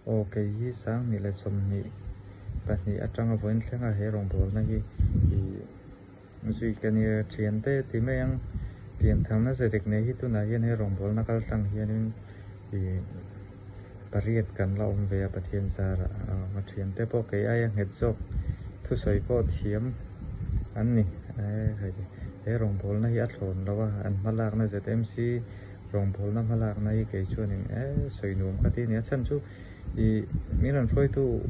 Aw kei hi 2022 atanga vawiin thlenga he rawngbawlna hi ih zui ka nia thiante ti mai ang. Piantharna ze dik nei hi tunah hian he rawngbawlna kal tlang hianin ih pariat kan la awm ve a Pathian zarah a thiante pawh kei aia nghet zawk thusawi pawh thiam an ni. He rawngbawlna hi a thlawn lo a, an hmalakna ZMC rawngbawlna hmalakna hi kei chuanin e sawi nuam kha ti a ni. A chhan chu ih min rawn hruaitu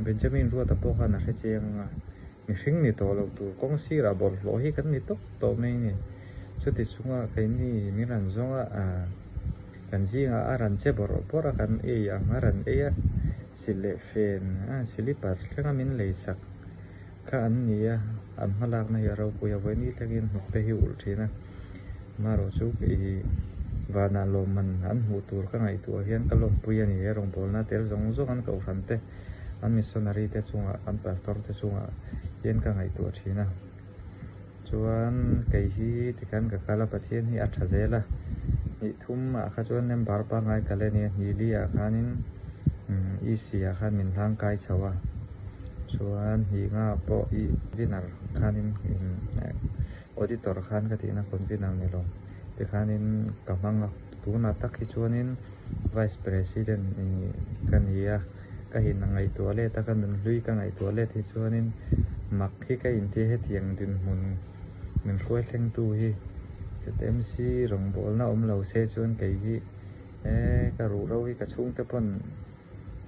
Benjamin Ruata pawh khan a hre chiang ang a, mihring ni tawh lo tur kawng sirah bawlhhlawh hi kan ni tawp tawh mai a ni. Chuti chunga keini min rawn zawng a, kan zingah a rawn che bawrh bawrh a, kan ei ang a rawn ei a, silh leh fen silipar thlenga min lei sak kha an ni a, an hmalakna hi a ropui a, vawiin ni thlengin hnuk te hi ulh thin a, amaherawh chu ih vanah lawmman an hmuh tur ka ngaihtuah hian ka lawmpui a ni, he rawngbawlna tel zawng zawng an kohhran te, an missionary te chungah, an pastor te chungah hian ka ngaihtuah thin a. Chuan kei hi tikhan ka kal a, Pathian hi a tha zel a, hnih thum ah kha chuan member pangngai ka le nia, hnih li ah khanin EC ah khan min hlang kai chho a, chuan hnih nga pawh ih winner khanin auditor khan ka tihna convener ni lo tikhanin ka hmang a, tunah tak hi chuanin vice president ka ni a. Ka hin a ngaihtuah let a, ka nunhlui ka ngaihtuah let hi chuanin mak hi ka inti hetiang dinhmun min hruai thlengtu hi ZMC rawngbawlna awm lo se chuan kei hi e ka ruhro hi ka chhungte pawn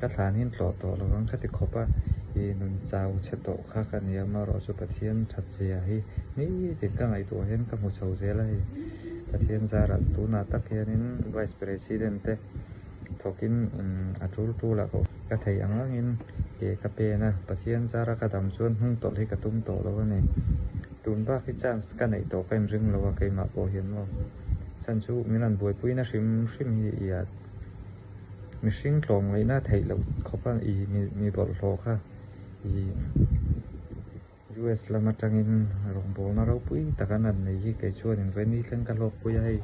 ka thlan hin tlawh tawh lo ang ka ti khawp a, i nun chau chhe tawh kha ka ni a, amaherawh chu Pathian that zia hi nitin ka ngaihtuah hian ka hmu chho zel a hei Pathian zarah tunah tak hianin Vice President te Thawkin a tul tul a ka thei ang angin ke ka pen a, Pathian zara ka dam chuan hnung tawlh hi ka tum tawh lo a ni. Tun bak hi chance ka neih tawh ka inring lo a keimah pawh hian maw. Chhan chu min rawn buaipuina hrim hrim hi i a mihring tlawm ngaihna theih loh khawp a i mi bawlhhlawh kha i US lam atangin rawngbawlna ropui tak an rawn nei hi kei chuan invaini thleng ka hlawkpui a hei.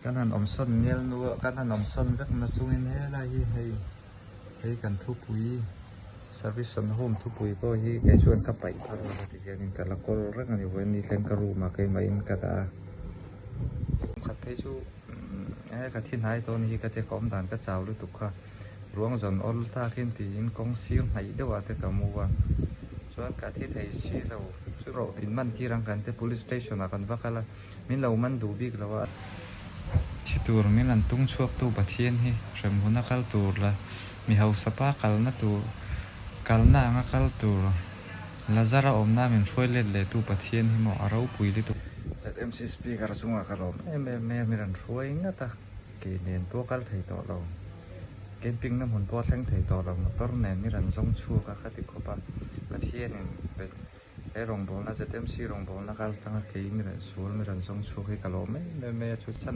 Kan han awm sawn nel nu a, kan han awm sawn vek na chungin helai hi hei hei kan thupui service on home thupui pawh hi kei chuan ka paih phar lo a ti hianin ka la kawl reng a ni vawiin ni thleng ka room ah keimah in ka dah a khat phei chu e ka thi hnai tawh a ni hi ka tia ka awm dan ka chau lutuk kha ruang zawn awl takin tiin kawng sir hnaih deuh ah te ka mu a chuan ka thi thei si lo chu rawh in man tir ang kan te police station ah kan va kal a. Min lo man duh bik lo a. Thi tur min rawn tung chhuaktu Pathian hi hremhuna kal tur la, mi hausa pa kalna tur, kalna anga kal tur, Lazara awmna min hruai let lehtu Pathian hi maw a ropui lutuk. ZMC Speaker chungah ka lawm em em mai a, min rawn hruai ngat a, kei nen pawh kal thei tawh lo, camping na hmun pawh a thleng thei tawh lo, motor nen min rawn zawng chhuak a, khati khawp a Pathianin He rawngbawlna ZMC rawngbawlna kal tanga kei mi rawn sual mi rawn zawng chhuak hi ka lawm em em mai a, chu chhan.